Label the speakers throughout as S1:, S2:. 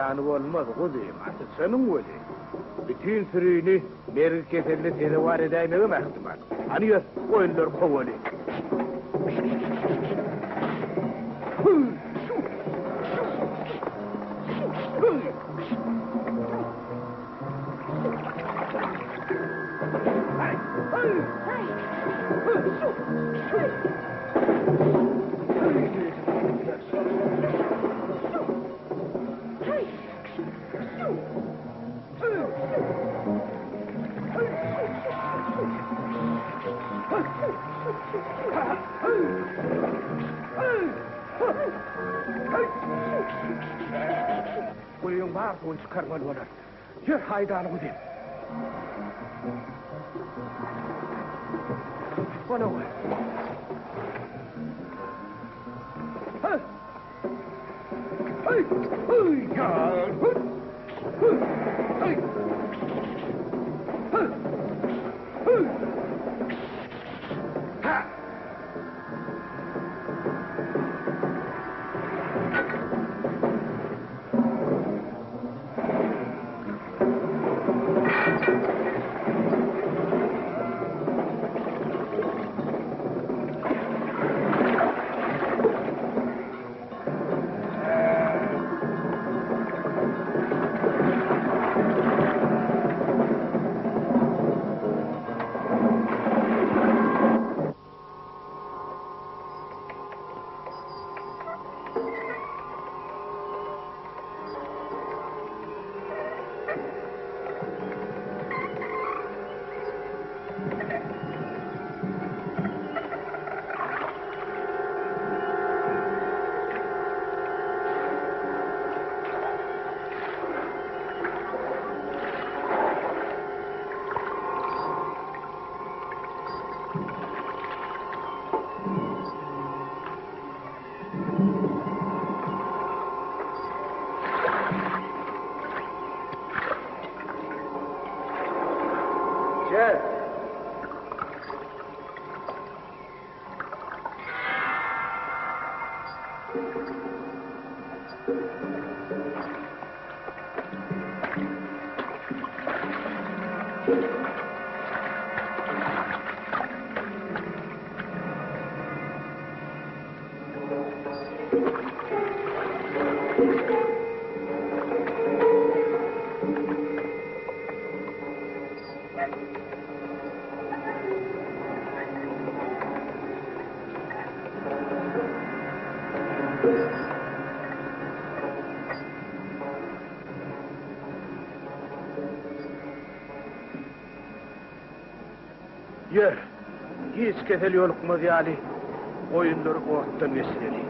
S1: zyýany bolmaz, guzym, a syçanyň weli, bütin sürini mergi keseline sezewar edäýmegem ähtimal. Hany ýör, goýunlary kowaly. Guýyň bar suwuny çykarmaly bolar. Ýör, haýdaly guzym. Bana goý. Hey! Hey! Hey! Ya! Hey! Hey! Hey! Hey! Ha! Gel. Ýör, hiç kesel ýolukmaz ýaly goýunlary otdan geçireli.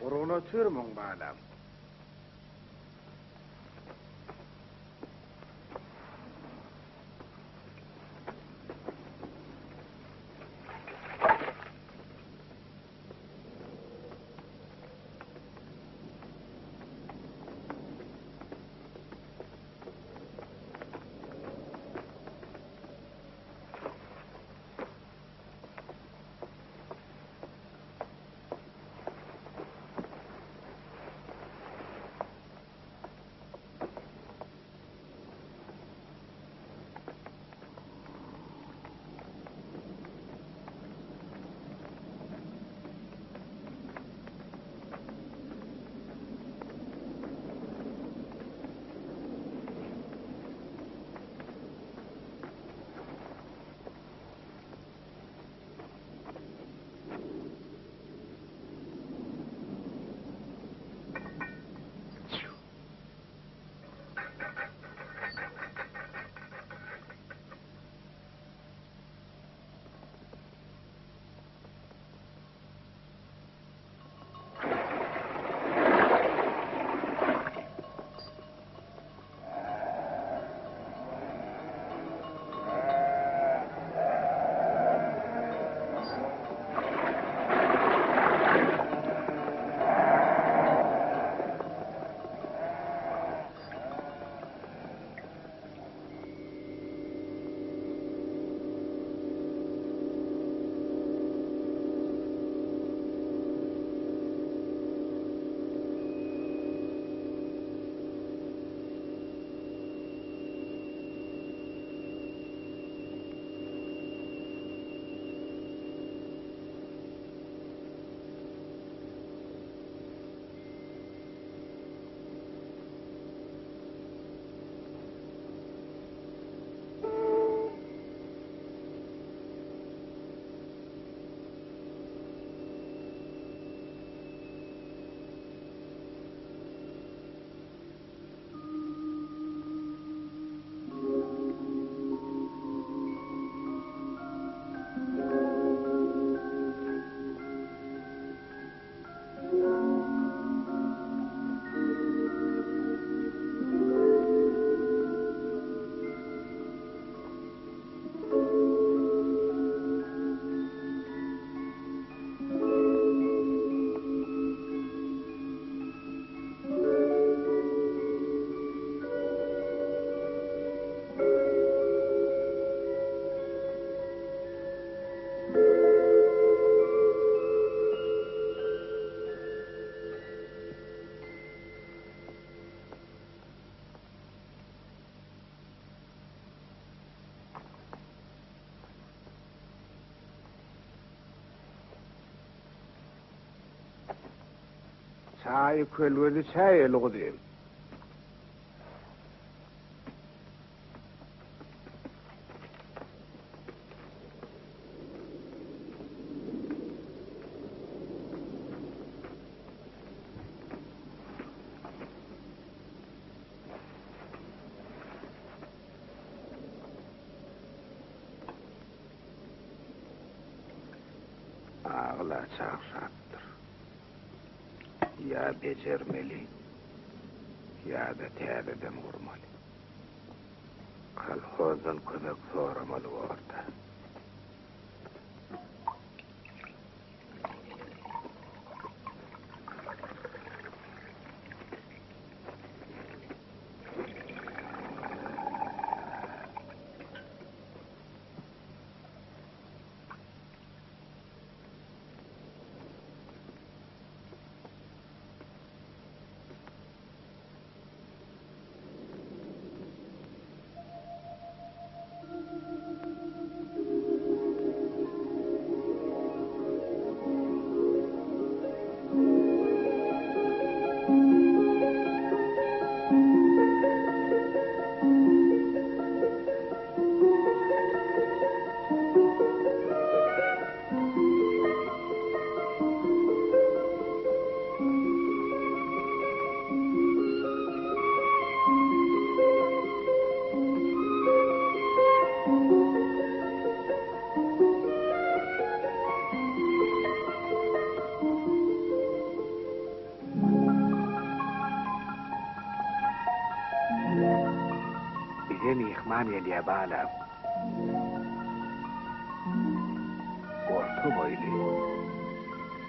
S1: Gurgun otyrmyň, balam? Çaýy kölgeli çäýeli guzym. Agyla çagşapdyr. Ýa bejermeli, ýa-da täzeden gurmaly. Kolhozdan kömek soramaly borda. Myhman gelýär, balam. Orta boýly,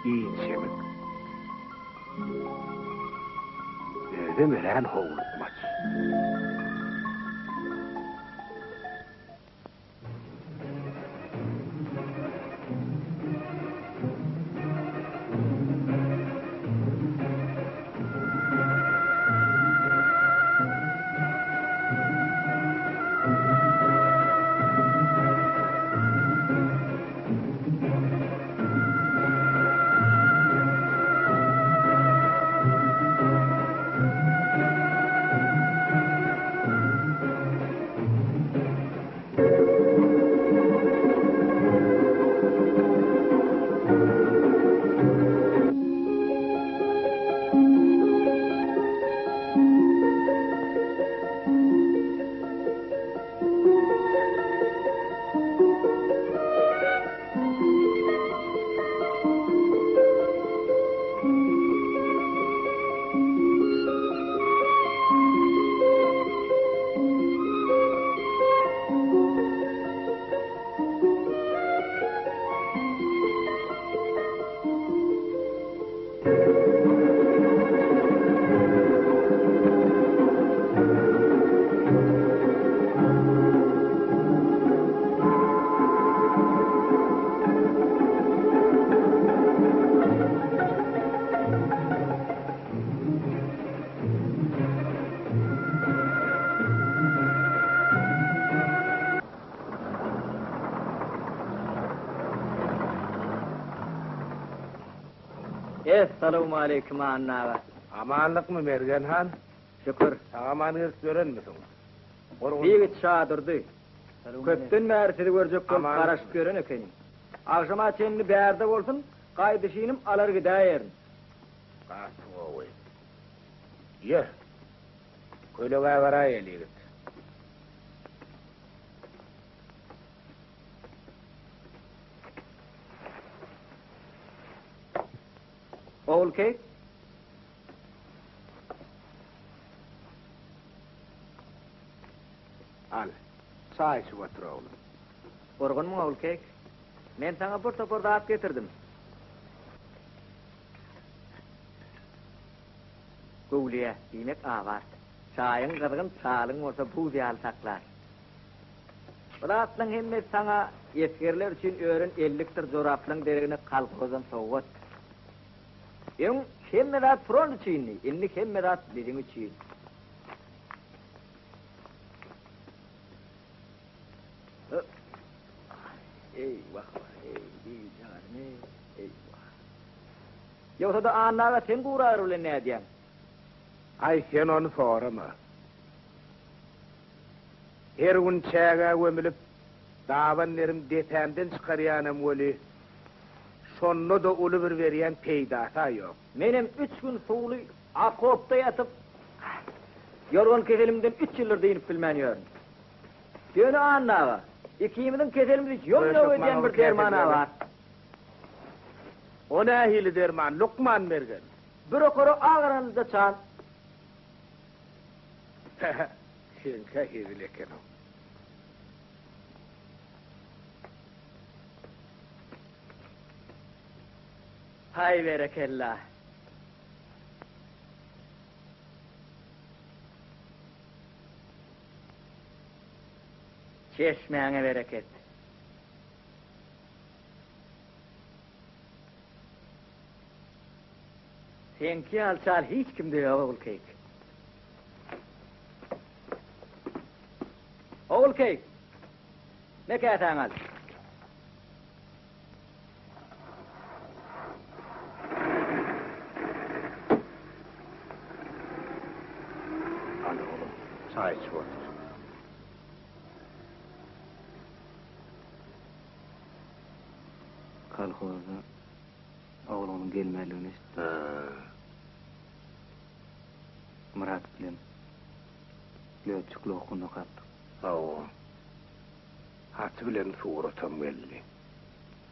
S1: inçemik. Özem örän howlukmaç.
S2: Essalawmaleýkim Anna aga.
S1: Amanlykmy Mergen han?
S2: Şükür.
S1: Sag-aman gelip ýörenmisiň?
S2: Ýigit Şadurdy. Köpden bäri sizi görjek bolup garaşyp ýören ekenim. Agşama çenli bärde bolsun, gaýdyşynym alar gidäýerin.
S1: Gaty gowy. Ýör, kölegä baraýaly ýigit.
S2: Ogulkeý.
S1: Al, çaý içip otur, oglum.
S2: Gorgunmyň, Ogulkeý? Men saňa bir topar zat getirdim. Göwlüýä, diýmek abat. Çaýyň gyzgyn, çalyň bolsa buz ýaly saklar. Bu zatlaň hemmesi saňa esgerler üçin ören ellikdir joraplaň deregine kolhozdan sowgat. Öň hemme zat front üçindi, indi hemme zat biziň üçin. Eý, wah, wah, eý, bijanym, eý, eý, wah. Ýogsa-da Anna aga sen guragyr bilen nädýäň?
S1: Aý, sen ony sorama. Her gün çägä gömülip, daban derim depämden çykarýanam weli, şonda-da uly bir berýän peýdasy-a ýok.
S2: Menem üç gün suwly okopda ýatyp, ýorgan keselimden üç ýyldyr dynyp bilmän ýörün. Ýöne Anna aga, ikimiziň keselimizi ýom-ýok edýän bir derman-a bar.
S1: O nähili derman, lukman Mergen?
S2: Bir okara agranlyja çal.
S1: Hä-hä, seňkä hezil eken-ow.
S2: Haý berekella. Çeşmäňe bereket. Seňki ýaly çal hiç kimde ýok Ogulkeýik. Ogulkeýik! Me käsäňi al.
S1: Al oglum, çaý içip otur.
S2: Kolhozda oglunyň gelmänligini eşitdim. Myrat bilen lýotçiklik okuwyny okapdyk.
S1: Hawa. Haty bilen suratam geldi.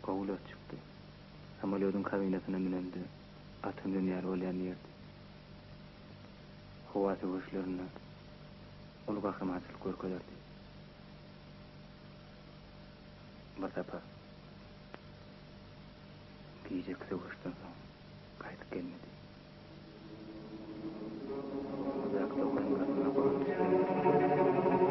S2: Gowy lýotçikdi. Samolýodyň kabinasyna münende ata münen ýaly bolýan diýerdi. Howa söweşlerinde uly gahrymançylyk görkezerdi.
S3: Bir sapar gijeki söweşden soň gaýdyp gelmedi. Obadaky tokaýyň gyrasynda goýun düşlendir.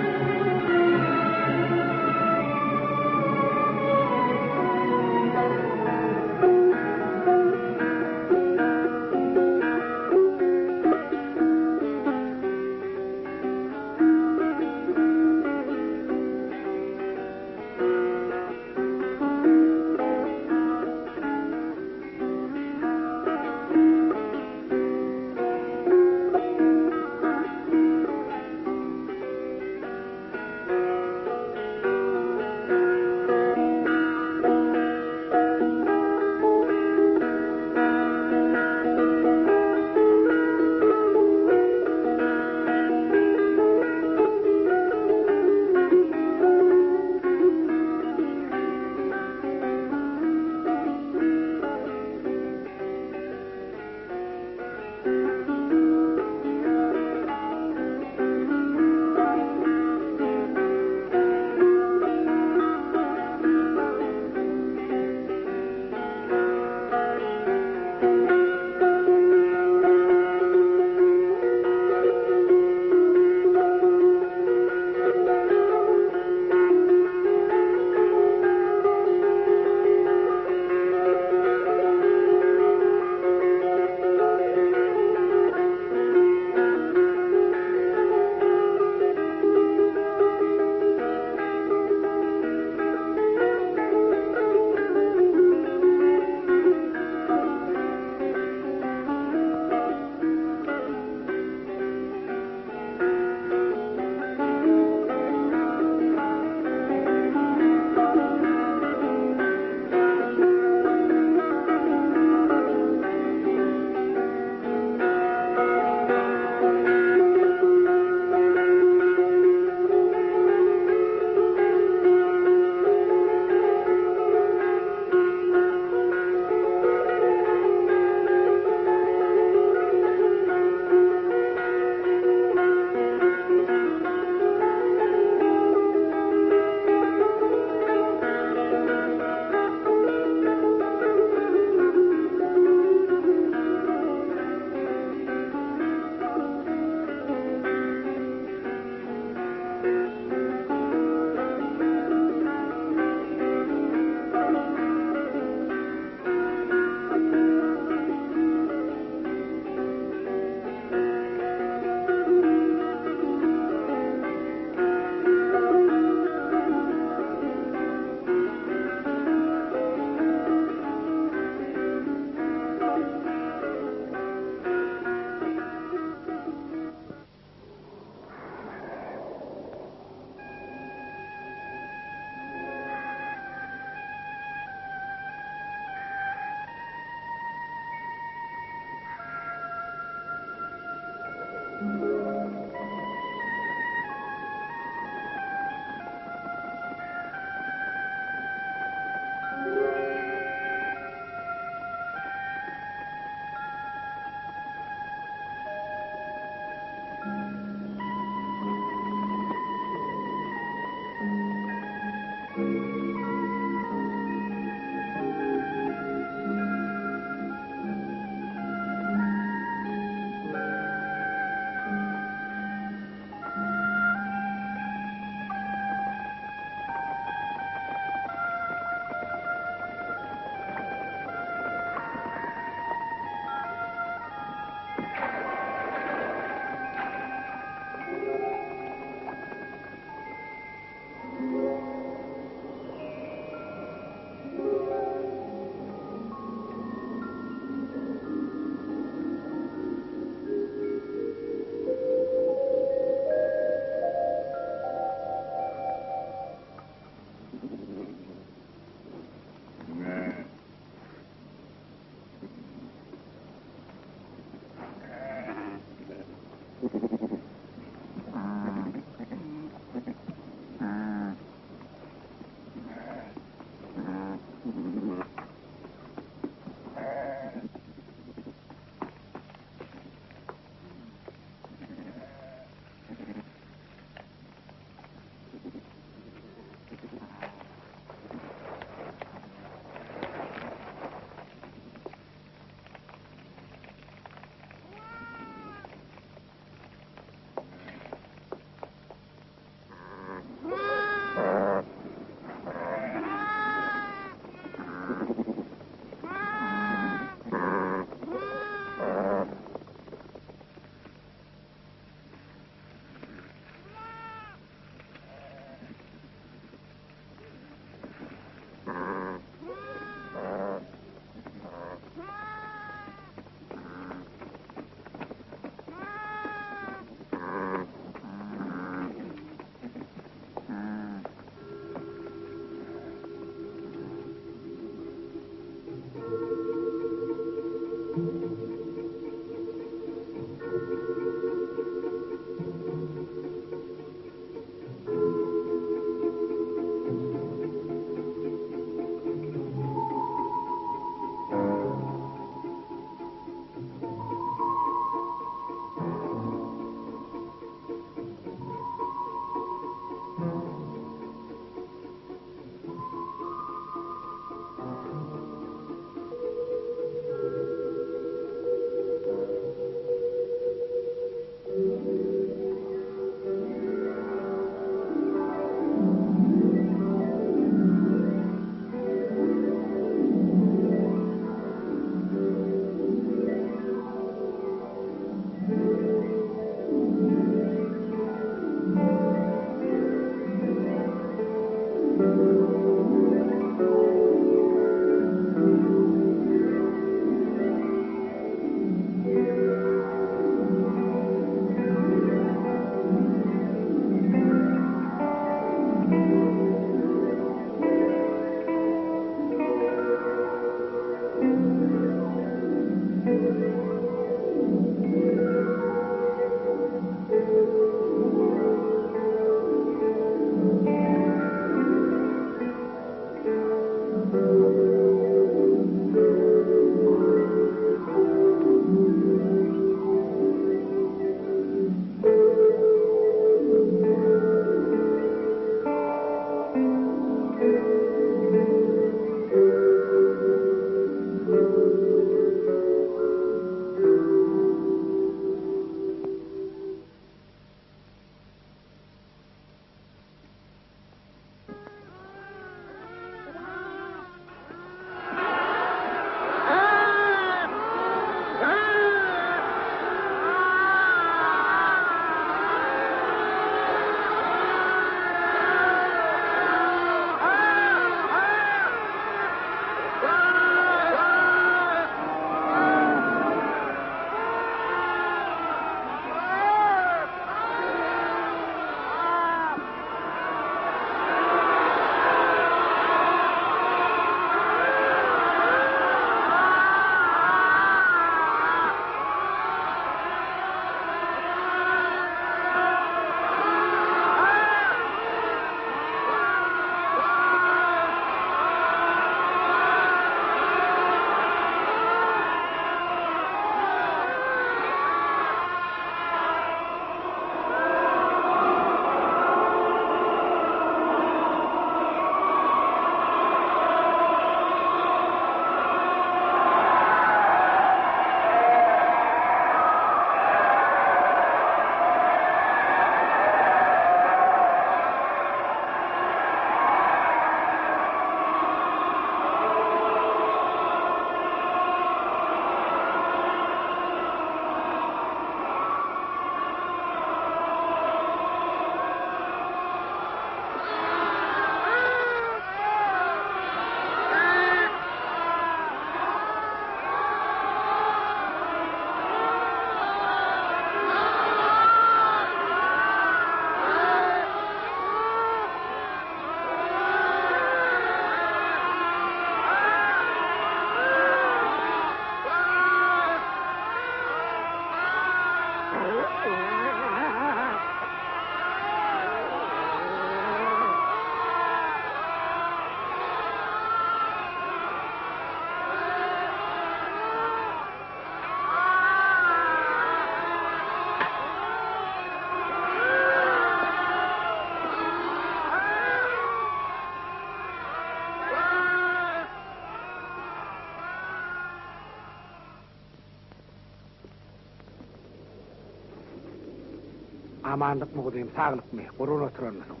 S1: Amanlykmy guzym, saglykmy, gurgun oturanmysyň?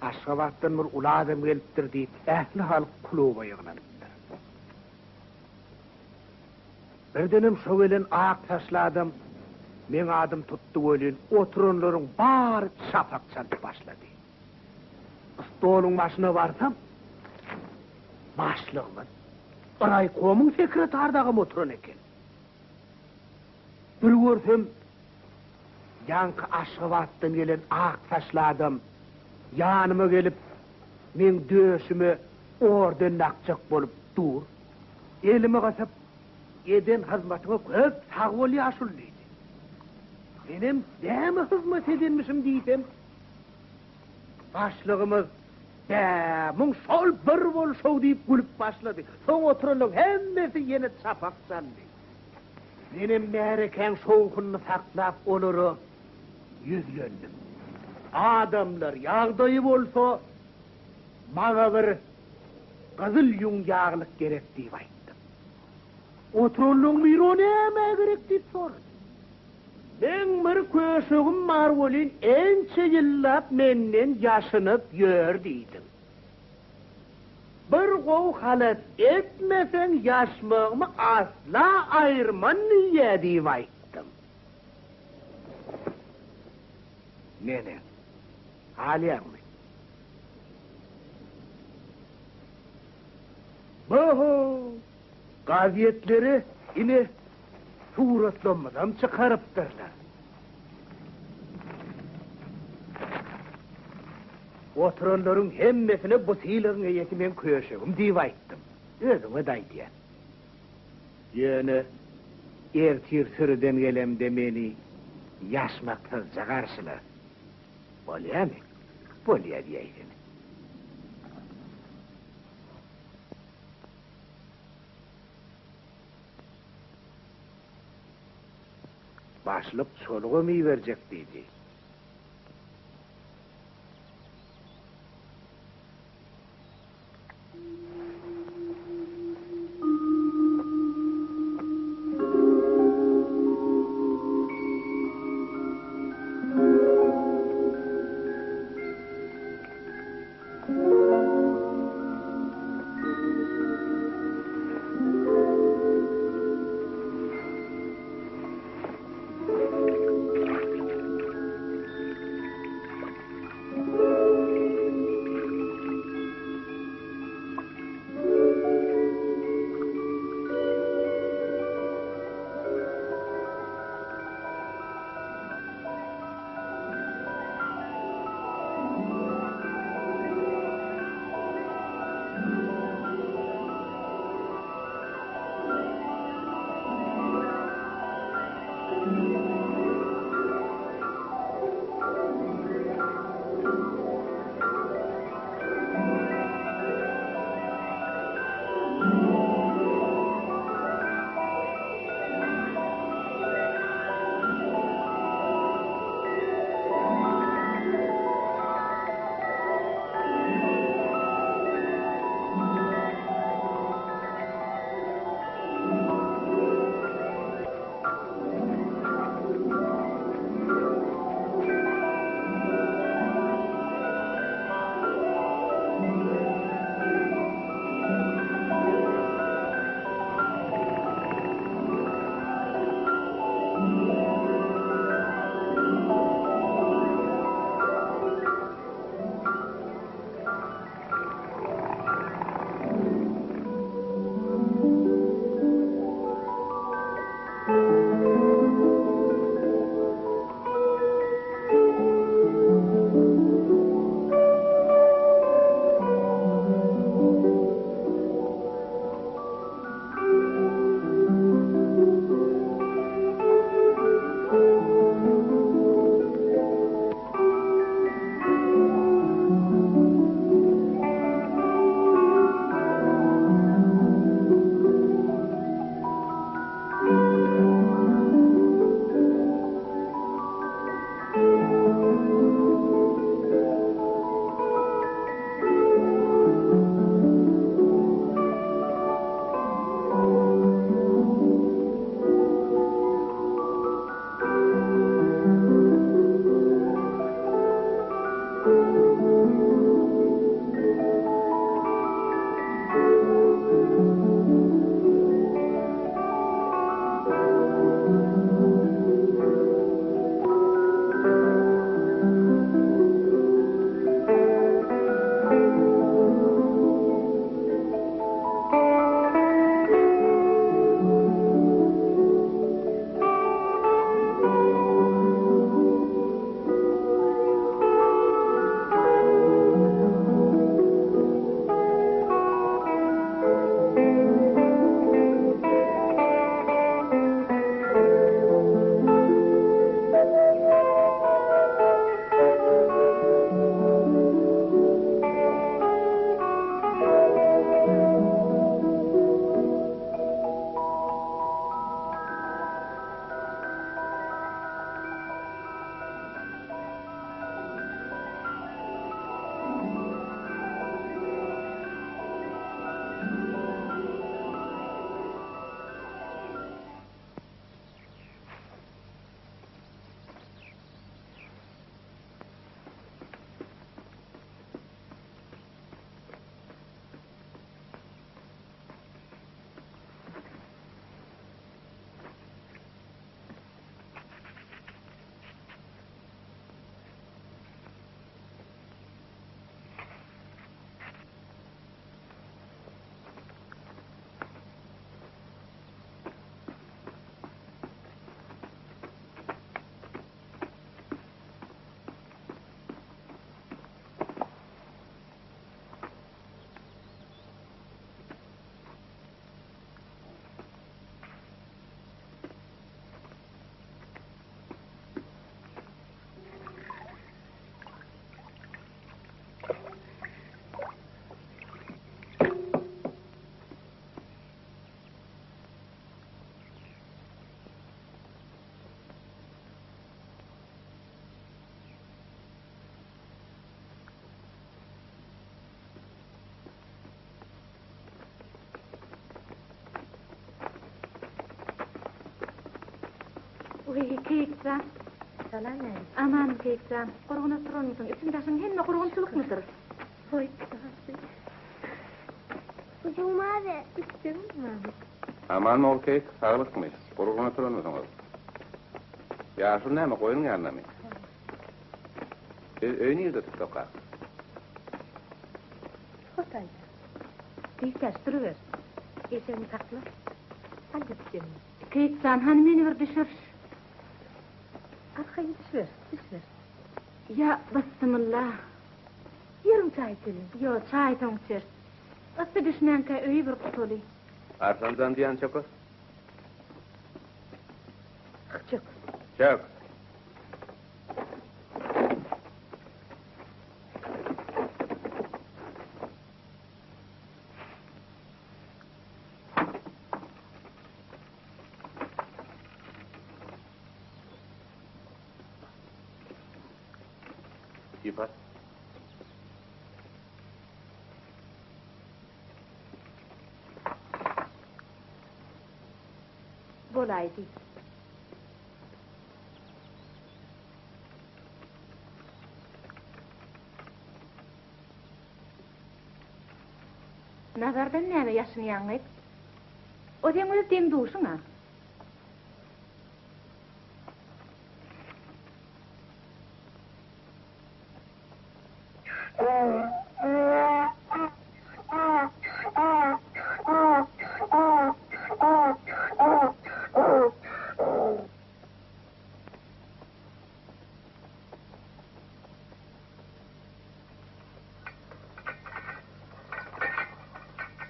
S1: Aşgabatdan bir uly adam gelipdir diýip, ähli halk kluba ýygnanypdyr. Birdenem şo gelen ak saçly adam meň adym tutdy welin, oturanlaryň bary çapak çalyp başlady. Stoluň başyna barsam, başlygymyz, raýkomyň sekretary dagam oturan eken. Bir görsem, ýaňky Aşgabatdan gelen ak saçly adam ýanyma gelip, meň döşüme orden dakjak bolup dur. Elimi gysyp, Eden hyzmatyňa köp sag bol, ýaşuly diýdi. Menem näme hyzmat edenmişim diýsem, başlygymyz, Bä, muň şol bir bolşow diýip gülüp başlady. Soň oturanlaryň hemmesi ýene çapak çaldy. Menem märekäň şowhunyny saklap olara ýüzlendim. Adamlar, ýagdaýy bolsa, maňa bir gyzyl ýüň ýaglyk gerek diýip aýtdym. Oturanlaryň biri o nämä gerek diýip sorady. Meň bir köşegim bar welin ençe ýyllap menden ýaşynyp ýör diýdim. Bir gowy halat etmeseň ýaşmagymy asla aýyrman diýýä diýip aýtdym. Neneň? Alýaňmy? Bo-ho! Gazetlere ine suratlarymyzam çykarypdyrlar. Oturanlaryň hemmesine bu sylagyň eýesi meň köşegim diýip aýtdym. Özüňe-de aýdýan. Ýöne ertir sürüden gelemde meni ýaşmaksyzja garşyla. Bolýamy? Bolýa diýäýsene. Başlyk çolugam iberjek diýdi.
S4: Wiý, Keýik jan.
S5: Salam äý.
S4: Aman, Keýik jan. Gurgun oturanmysyň? Içiň-daşyň hemme gurgunçylykmydyr?
S5: Goý, Tasy.
S6: Ujumabe.
S5: Üstüň, Mahmyt.
S7: Amanmy Ogulkeýik, saglykmy? Gurgun oturanmysyňyz? Ýaşuly näme, goýnuň ýanyndamy? Biz öý nirde tutsak-a?
S5: Hotaýda. Beýtäş, duruber. Eşegiňi sakla. Al gitjegini.
S4: Keýik jan, hany meni bir düşür.
S5: Arkaýyn düşüber, düşüber.
S4: Ýa, bysymylla.
S5: Ýörüň çaý içeliň.
S4: Ýo, çaý soň içeris. Yssy düşmänkä öýi bir gutaly.
S7: Arslan jan diýýän çöker.
S5: Çök.
S7: Çök. Ýypat.
S4: Bolaýdy. Nazardan näme ýaşynýaňyz? O seň öz deň-duşuň-a.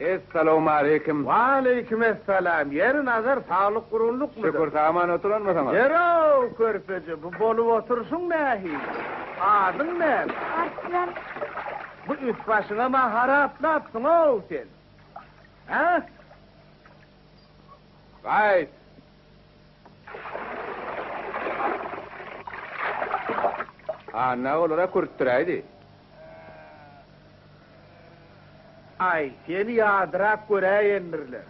S7: Essalawmaleýkim.
S1: Waleýkim essalam. Ýeri Nazar, saglyk gurgunlykmydyr?
S7: Şükür, sag-aman oturanmysyňyz?
S1: Ýer-ow, körpeje, bu bolup oturyşyň nähili? Adyň näme?
S6: Arslan.
S1: Bu üst-başyňam-a haraplapsyň-ow sen. Hä?
S7: Gaýt! Anna olara kürtdüräýdi.
S1: Aý, seni ýadyrap göräýendirler.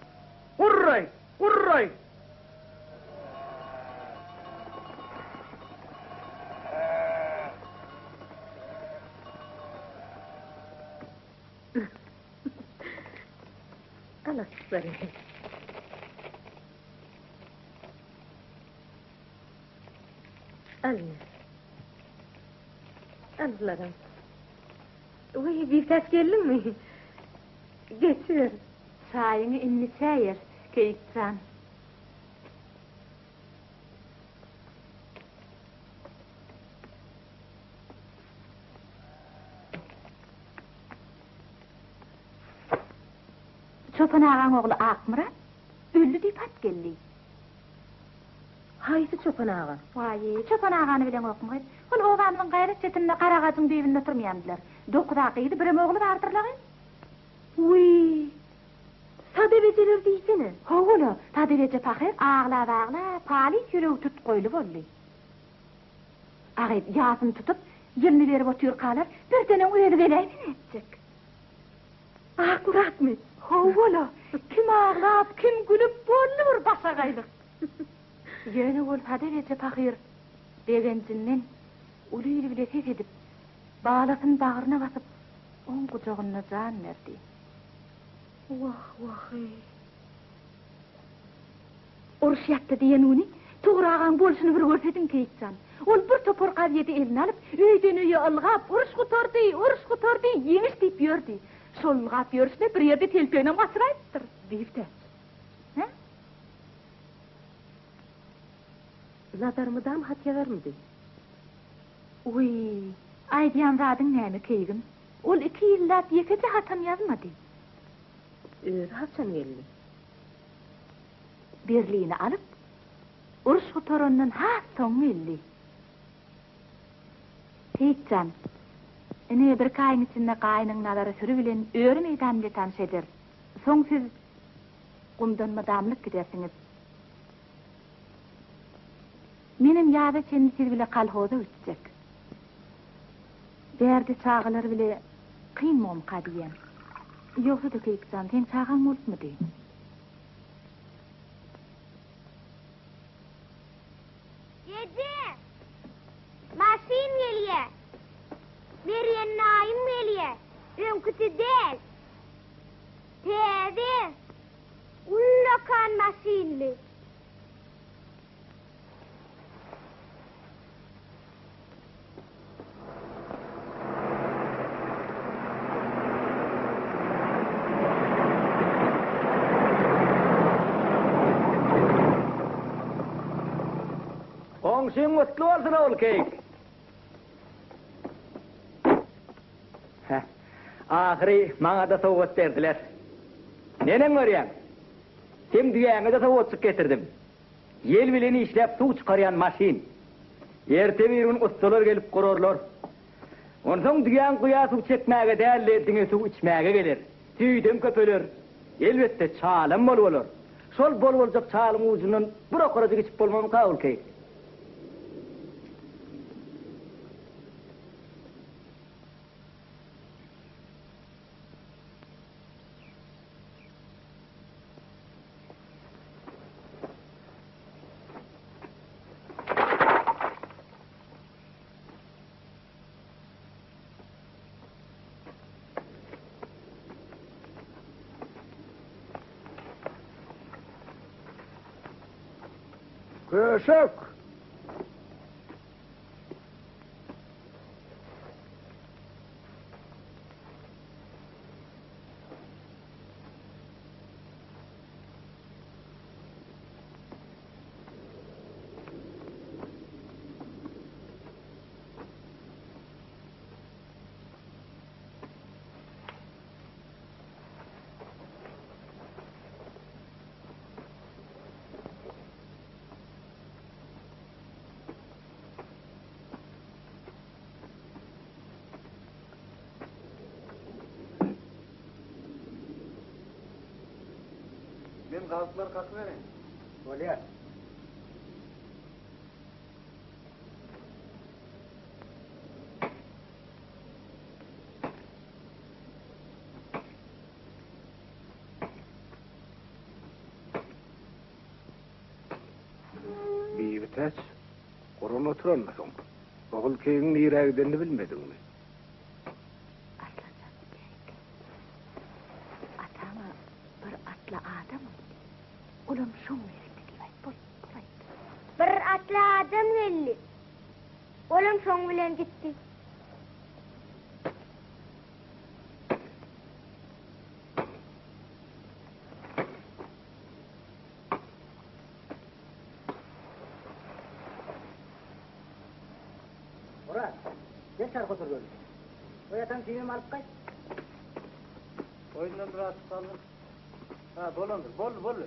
S1: Gurraý! Gurraý!
S5: Al açyklaryny. Al ine. Al bularam. Wiý, Bitäç geldiňmi? Geçiber.
S4: Çaýyňy indi içäýeris, Keýik jan. Çopan agaň ogly Akmyrat öldi diýip hat geldi.
S5: Haýsy çopan aga?
S4: Waý, çopan agany bileňokmy gyz? Ol obamyzyň gaýra çetinde garagajyň düýbünde oturmaýandylar. Dokuz-a gyzy, birem ogly bardyr-la gyz.
S5: Wiý, Sadabejeler diýsene.
S4: Hawa-la, Sadabeje pahyr aglap-aglap, halys ýüregi tutgoýly boldy. A gyz, ýasyny tutup, ýylyny berip otyrkalar, birdenem özi geläýse nätjek?
S5: Akmyratmy?
S4: Hawa-la, kim aglap, kim gülüp, boldy bir başagaýlyk. Ýöne ol Sadabeje pahyr begenjinden uly il bile ses edip, balasyny bagryna basyp, oň gujagynda jan berdi.
S5: Wah, wah-eý.
S4: Uruş ýatdy diýen güni Tugra agaň bolşuny bir görsediň, Keýik jan. Ol bir topar gazýeti eline alyp, öýden-öýe ylgap, Uruş gutardy, uruş gutardy, ýeňiş diýip ýördi. Şol ylgap ýörşüne bir ýerde telpeginem gaçyraýypdyr.
S5: Biwtäç.
S4: Hä?
S5: Nazar mydam hat ýazarmydy?
S4: Wiý, aýdýan zadyň näme, Keýgim? Ol iki ýyllap ýekeje hatam ýazmady.
S5: Özi haçan geldi?
S4: Berlini alyp, uruş gutarandan has soň geldi. Seýit jan, ine birki aýyň içinde gaýnyň Nazary süri bilen öri meýdan bile tanyş eder. Soň siz gumdan mydamlyk gidersiňiz. Menem ýaza çenli siz bile kolhoza gitjek. Bärde çagalar bile kyn momka diýýän. Ýogsa-da Keýik jan, seň çagaň bolupmydy?
S6: Eje! Maşyn gelýä. Mergen daýym gelýä. Öňküsi däl. Täze, ullakan maşynly.
S2: Goňşyň gutly bolsun Ogulkeýik. Heh, ahyry maňa-da sowgat berdiler. Neneň görýäň? Seň düýäňe-de sowgatjyk getirdim. Ýel bilen işläp suw çykarýan maşyn. Erte-birgün ussalar gelip gurarlar. Onsoň düýäň guýa suw çekmäge däl-de, diňe suw içmäge geler. Süýdem köpeler. Elbetde, çalam bol bolar. Şol bol boljak çalyň ujundan bir okarajyk içip bolmazmyka ol keýik?
S1: Köşek!
S3: Men galyplary kakybereýin.
S2: Bolýar.
S1: Bibitäç, gurun oturanmysyň? Ogulkeýigiň nirä gidenini bilmediňmi?
S4: Arslanjan, bärik gel. Ataňa bir atly adam geldi. Olam şoň bilen gitdi diýip aýt, bol, bol aýt.
S6: Bir atly adam geldi. Olam şoň bilen gitdi.
S2: Oraz, gel çarh otur göli. O ýatan süýem alyp gaýt.
S3: Oýundan bir atyp galdym. Ha, bolandyr. Boldy, boldy.